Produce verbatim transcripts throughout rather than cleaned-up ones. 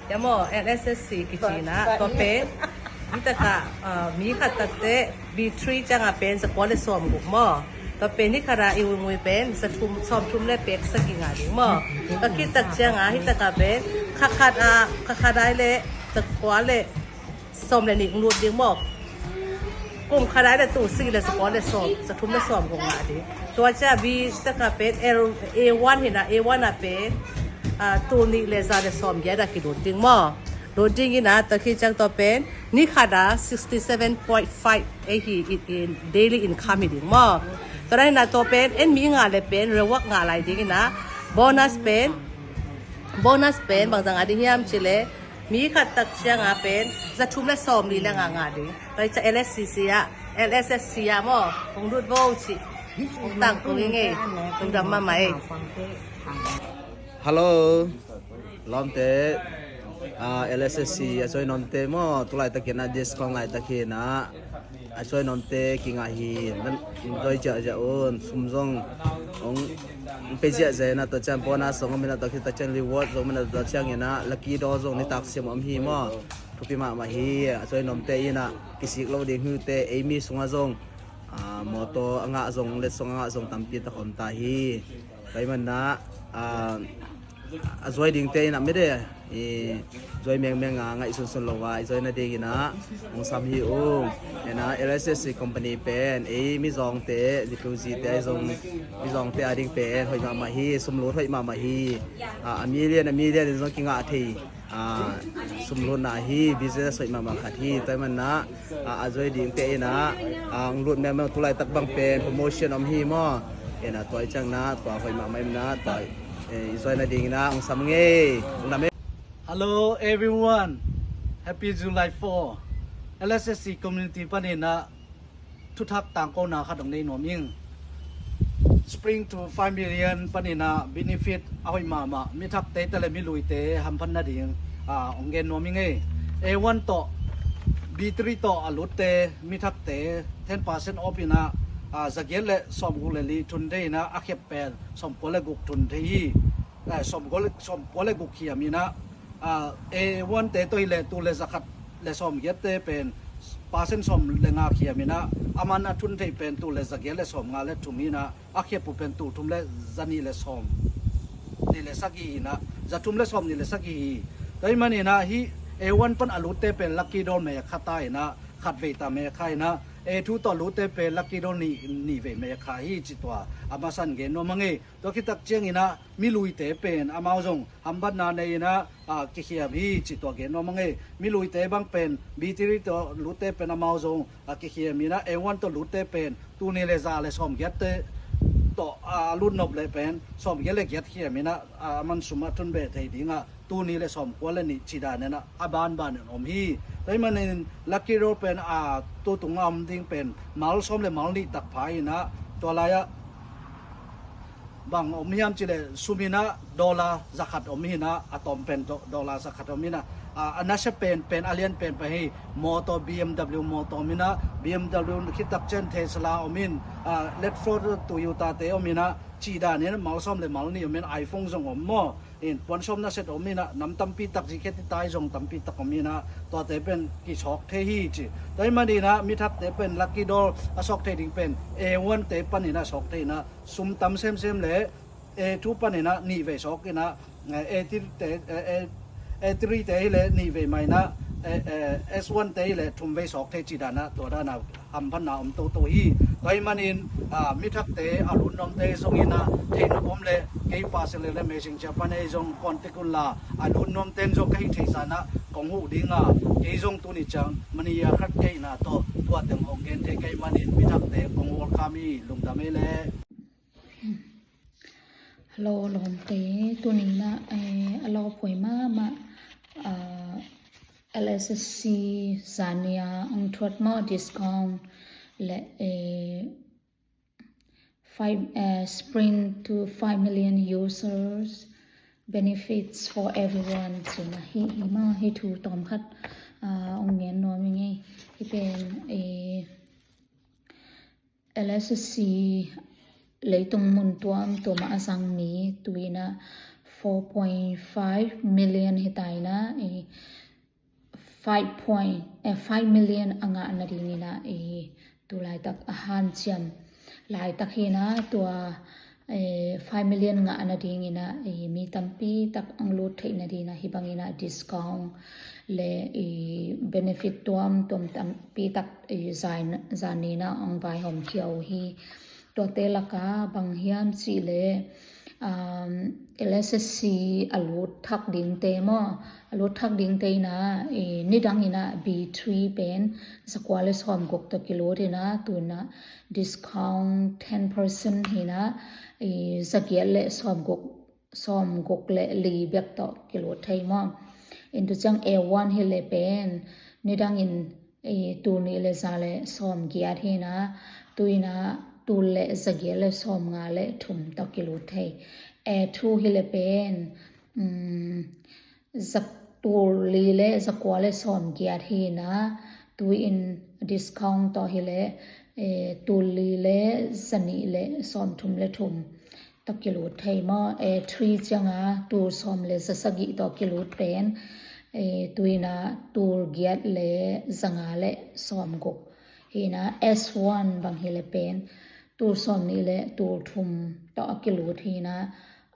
Tua maw, L S S C kici in ah, tua pen hi takah, ah, mi khat takte B three ciangah pen zakua le sawm guk maw. Tua pen hi khatah i ungui pen zathum, sawmthum le pek sagih ngah ding maw. Tua khit tak ciangah hi takah pen kha khat ah, kha khat ah le zakua le sawm le nih lut ding maw. Kum khat ah le tul sagih le zakua le sawm, zathum le sawm guk ngah ding. Tua ciang B takah pen L, A one hi in ah, A one ah pen, ah, tul nih le za le sawm giat ah kilut ding maw. Lut ding in ah, tua khit ciang tua pen ni khat ah sixty seven point five ei hi, in, in daily income hi ding maw. Tua dan in ah tua pen en mi ngah le pen reward ngah lai ding in ah, bonus pen, bonus pen bangzah ngah ding hiam cih leh mi khat tak ciangah pen zathum le sawm nih le nga ngah ding. Tua ciang L S S C ah, L S S C ah maw, hong lut vo cih hong tangko ing ei. Lungdam mahmah ei. Hello, lawmte. Ah, L S S C a join nuamte maw, tu laitakin ah, discount laitakin ah a join nuamte kingah hi. Nan enjoy ciahciah un. Sum zong hong pe ziahziah in ah, tua ciang bonus zong om in ah, tua khit tak ciang reward zong om in ah, tua ciangin ah lucky draw zong nitak siam om hi maw. Thupi mahmah hi. A join nuamte in ah kisik lo ding hi uh teh, ei mi sungah zong, ah, mawtaw a ngah zong, letsong a ngah zong tampi tak om ta hi. Tua ahih manin ah, ah, a join dingte in ah mede, i join mengmeng a, ngaihsunsun lo a i join nadingin ah hong sam hi ung. En ah, L S S C company pen ei mizawngte, refugee-te ahi zong, mizawngte ading pen hoih mahmah hi. Sumlut hoih mahmah hi. Ah, a million, a million in zong kingah thei, ah, sumlutna hi. Business hoih mahmah khat hi. Tua ahih manin ah, ah, a join dingte in ah, ah, hong lut mengmeng, tu laitak bang pen promotion om hi maw. En ah, tua ahih ciangin ah tua hoih mahmah ahih manin ah tua, eh, i join nadingin ah hong sam ing ei. Lungdam ei. Hello everyone, happy July four. L S S C community panin ah thuthak tangkona khat hong nei nuam ing. Spring to five million panin ah benefit a hoih mahmah, mi thakte tale mi luite hamphat nading, ah, hong gen nuam ing ei. A one tawh B three tawh a lutte, mi thakte ten percent off in ah, ah, zagiat le sawmguk le li thun thei in ah, a khiap pen sawmkua le guk thun thei hi. Eh, sawmkua le, sawmkua le guk khiam in ah, ah, A one te tawh hi leh tul le zakhat le sawmgiatte pen percent sawm le nga khiam in ah, a man a thun thei pen tul le zagiat le sawmnga le thum hi in ah, a khiap uh pen tul thum le zanih le sawmnih le sagih hi in ah, zathum le sawmnih le sagih hi. Tua ahih manin ah hih A one pan a lutte pen lucky draw mekha ta in ah, khatvei ta mekha in ah, A two tawh lutte pen lucky draw nih, nihvei mekha hi ci, tua a masa in gen nuam ing ei. Tua khit tak ciangin ah mi luite pen amau zong hamphatna nei in ah, ah, kikhiam hi ci, tua gen nuam ing ei. Mi luite bang pen B three tawh lutte pen amau zong, ah, kikhiam in ah, A one tawh lutte pen tul nih le za le sawmgiatte tawh, ah, lut nop leh pen sawmgiat le giat khiam in ah, ah, a man sum a thun beh thei ding ah, tul nih le sawmkua le nih ci dan in ah a banban in om hi. Tua ahih manin lucky draw pen, ah, tutung a om ding pen mal sawm le mal nih tak pha in ah, tua lai-ah bang om hiam cih leh sum in ah dollar zakhat om hi in ah, a tawm pen do-, dollar zakhat om hi in ah, ah, a nasia pen, pen a lian pen pen hi, mawtaw B M W mawtaw om hi in ah, B M W khit tak ciang Tesla om in, ah, Land Rover, Toyota te om hi in ah, ci dan in mal sawm le mal nih om in, iPhone zong om maw. In puan sawm na set om in ah, nam tampi tak, zikhet i tai zong tampi tak om in ah, tuate pen kisawk thei hi ci. Tua ahih manin ah mi thakte pen lucky draw a sawk thei ding pen A one te panin ah sawk thei in ah, sum tam semsem le A two panin ah nihvei sawk in ah, eh, A three te, eh, eh, A three te hi leh nihvei mah in ah, eh, eh, S one te hi leh thumvei sawk thei ci dan ah, tua dan ah hamphatna om toto hi. Tua ahih manin, ah, mi thakte a lut nuamte zong in ah, theih nop om leh kei personal le Messenger pan ei zong contact un la, a lut nuamte in zong ka hih theih zah in ah kong huh ding a, kei zong tuni ciang mania khat kei in ah tawh tua teng hong gen thei ka hih manin mi thakte kong welcome hi. Lungdam ei leh. Hello lawmte, tuni in ah, eh, a lawphuai mahmah, ah, L S S C zania hong thuat maw, discount le, eh, five, eh, sprint to five million users, benefits for everyone ci-in ah, hih, hih maw, hih thu tawm khat, ah, hong gen nuam ing ei. Hih pen, eh, L S S C leitung mun tuamtuam ah a zang mi tu-in ah four point five million hi ta in ah, eh, five point, eh, five million a ngah nadingin ah, eh, tu laitak a hanciam laitak hi in ah, tua, eh, five million ngah nadingin ah, eh, mi tampi tak ang lut theih nadingin ah, hih bangin ah discount le, eh, benefit tuamtuam tampi tak, eh, zan, zan ni in ah ang vaihawm khia uh hi. Tuate lakah bang hiam cih leh, um, L S S C a lut thak dingte maw, a lut thak dingte in ah, eh, nidang in ah B three pen zakua le sawmguk tawh kilut in ah, tu in ah discount ten percent hi in ah, eh, zagiat le sawmguk, sawmguk le li bek tawh kilut thei maw. In tu ciang A one hi leh pen nidang in, eh, tul nih le za le sawmgiat hi in ah, tu in ah tul le zagiat le sawmnga le thum tawh kilut thei. A two hi leh pen, um, za, tul li le zakua le sawmgiat hi in ah, tu in discount tawh hi leh, eh, tul li le zanih le sawmthum le thum tawh kilut thei maw. A three ciang a tul sawm le zasagih tawh kilut pen, eh, tu in ah tul giat le zanga le sawmguk hi in ah, S one bang hi leh pen tul sawmnih le tul thum tawh a kilut hi in ah,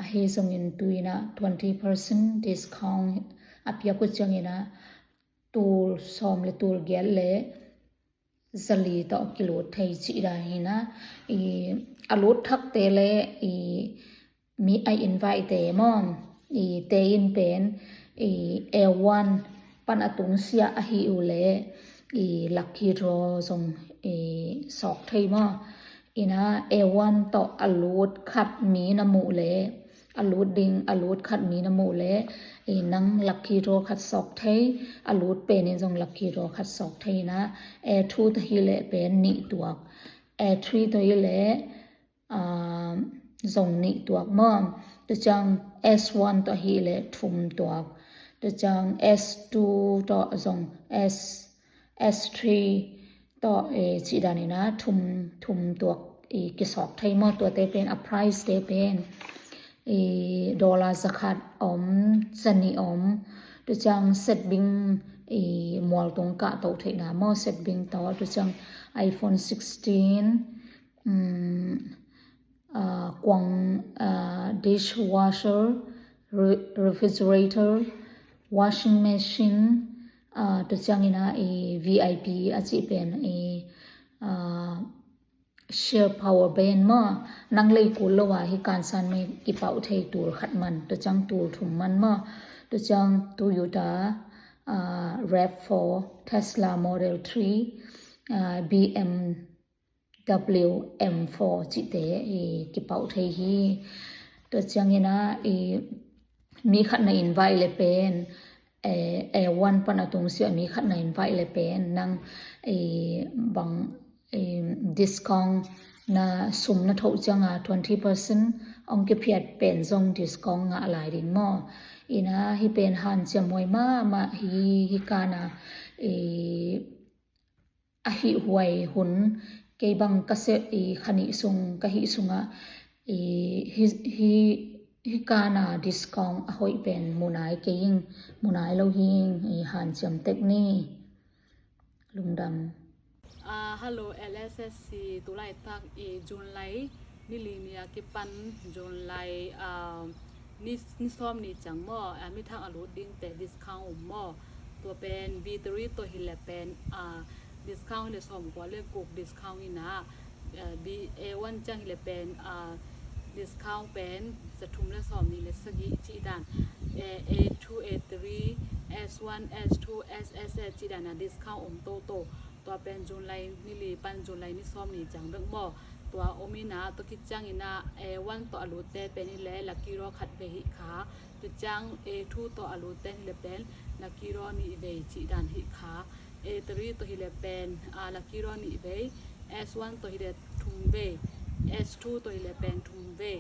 ahi zongin tu in ah twenty percent discount a piak uh ciangin ah tul sawm le tul giat le zali tawh kilut thei cih dan hi in ah, i, a lut thakte le, i, mi a invite te maw, i, te in pen, i, A one pan a tungsiah ahi uh leh, i, lucky draw zong, i, sawk thei maw. In ah A one tawh a lut khat mi na muh leh, a lut ding, a lut khat mi na muh leh, i, nang lucky draw khat sawk thei, a lut pen in zong lucky draw khat sawk thei in ah, A two tawh hi leh pen nih tuak, A three tawh hi leh, ah, zong nih tuak maw. Tu ciang S one tawh hi leh thum tuak, tu ciang S two tawh zong S, S three tawh, eh, cih dan in ah thum, thum tuak, i, kisawk thei maw. Tuate pen a price te pen, i, dollar zakhat om, zanih om, tu ciang set bing, i, mual tung kah toh theihna maw, set bing tawh, tu ciang iPhone sixteen, um, ah, kuang, ah, dishwasher, re-, refrigerator, washing machine, ah, tu ciangin ah, i, V I P a cih pen, i, ah, share power bank maw, nang lei kul lo a hih kansan mi kipauh thei tul khat man, tu ciang tul thum man maw, tu ciang Toyota, ah, RAV four, Tesla Model three, ah, B M W M four cihte, i, kipauh thei hi. Tua ciangin ah, i, mi khat na invite leh pen, eh, A one pan a tungsiah mi khat na invite leh pen nang, i, bang, i, discount na sum na thoh ciang a twenty percent hong kiphiat pen zong discount ngah lai ding maw. In ah hih pen hanciam huai mahmah hi, hih kan a, i, a hih huai hun, kei bang ka seh, i, kha nih sung, ka hih sungah, i, hi, hi, hih kan a discount a hoih pen mu nai kei ing, mu nai lo hi ing, i, hanciam tek ni. Lungdam. Ah, hello, L S S C, tu laitak, i, June lai ni li ni a kipan June lai, ah, ni, ni sawm ni ciang maw, ah, mi thak a lut dingte discount om maw. Tua pen B three tawh hi leh pen, ah, discount hi leh sawmkua le guk discount in ah, ah, B, A one ciang hi leh pen, ah, discount pen za thum le sawmnih le sagih cih dan. A, A two, A three, S one, S two, S S A cih dan a discount om toto. Tua pen June lai ni li pan June lai ni sawm ni ciang bek maw. Tua om in ah, tua khit ciangin ah, A one tawh a lutte pen hi leh lucky draw khat vei hi kha. Tua ciang A two tawh a lutte hi leh pen lucky draw nih vei cih dan hi kha. A three tawh hi leh pen, ah, lucky draw nih vei. S one tawh hi leh thum vei. S two tawh hi leh pen thum vei.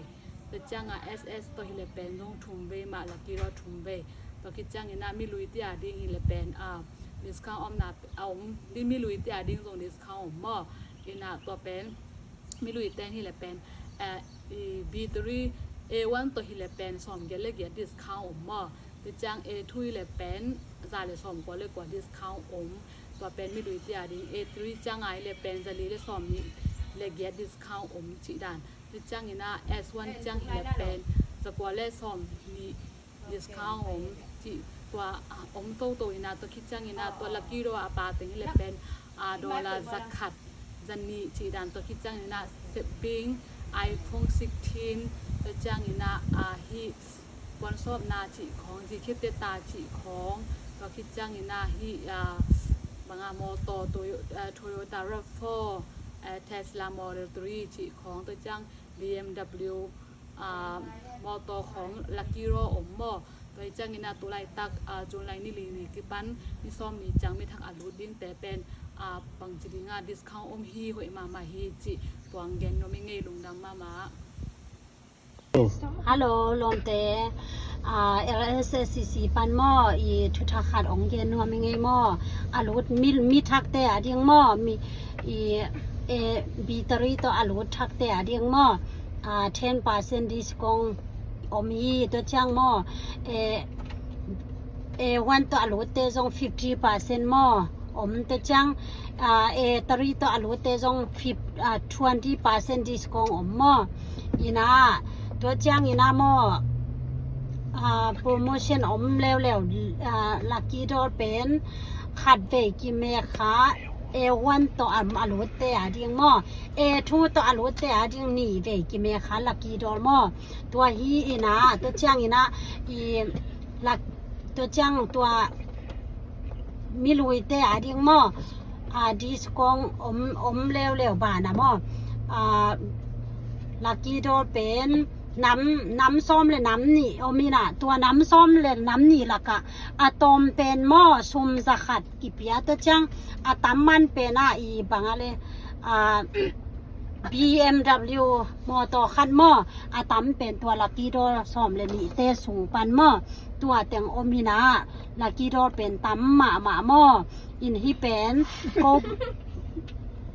Tua ciang a S S tawh hi leh pen zong thum vei mah, lucky draw thum vei. Tua khit ciangin ah mi luite a ding hi leh pen, ah, discount omna a om, di mi luite a ding zong discount om maw. In ah tua pen mi luite hi leh pen, eh, i, B three, A one tawh hi leh pen sawmgiat le giat discount om maw. Ciang A two le pen za le sawm kua le kua discount om. Tua pen mi lui tia ding. A three ciang ai le pen za li le sawm nih le giat discount om cih dan. Tua ciang ina S one ciang hi le pen za kua le sawm nih discount om cih tua, ah, om toto ina tua khit ciang ina tua lucky draw a pa teng hi le pen, ah, dollar za khat za nih cih dan tua khit ciang ina shipping, iPhone sixteen tua ciang ina, ah, hi puan sawpna cih khawng, zikhiat teta cih khawng, tua khit ciang ina hi, ah, banga mawtaw Toyo-, ah, Toyota rav four, ah, Tesla Model three cih khawng, tua ciang B M W, ah, mawtaw khawng lucky draw om maw. Tua hi ciang ina tulaitak, ah, July ni li ni kipan ni sawm ni ciang mi thak a lut dingte pen, ah, bangci dinga discount om hi, hoih mahmah hi cih tuang gen nuam i ngei, lungdam mahmah. Hello, lawmte. Ah, L S S C C pan maw, i thu thak khat ong gen nuam i ngei maw. A lut mi, mi thakte a ding maw, mi, i, e, battery tawh a lut thakte a ding maw. Ah, ten percent discount om hi, tua ciang maw. E, A one tawh a lutte zong fifty percent maw. Om tua ciang, ah, A three tawh a lutte zong fif-, ah, twenty percent discount om maw. Ina, tua ciang ina maw, ah, promotion om leuleu, ah, lucky draw pen khat vei kime kha A one tawh a, a lutte a ding maw. A two tawh a lutte a ding ni vei kime kha lucky draw maw. Tua hi ina, tua ciang ina, i, lak-, tua ciang tua mi luite a ding maw. Ah, discount om, om leuleu bana maw. Ah, lucky draw pen nam, nam sawm le nam nih om ina, tua nam sawm le nam nih lakah a tawm pen maw, sum za khat kipia, tua ciang a tam man pen a i banga le, ah, B M W mawtaw khat maw, a tam pen tua lucky draw sawm le nihte sung pan maw. Tua teng om ina, lucky draw pen tam mahmah maw. In hi pen ko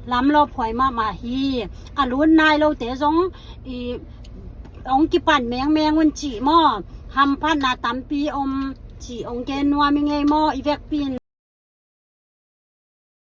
lam lawphuai mahmah hi. A lut nai lote zong i ong kipan mengmeng un cih maw. Hamphatna tampi om cih ong gen nuam i ngei maw. I vekpi in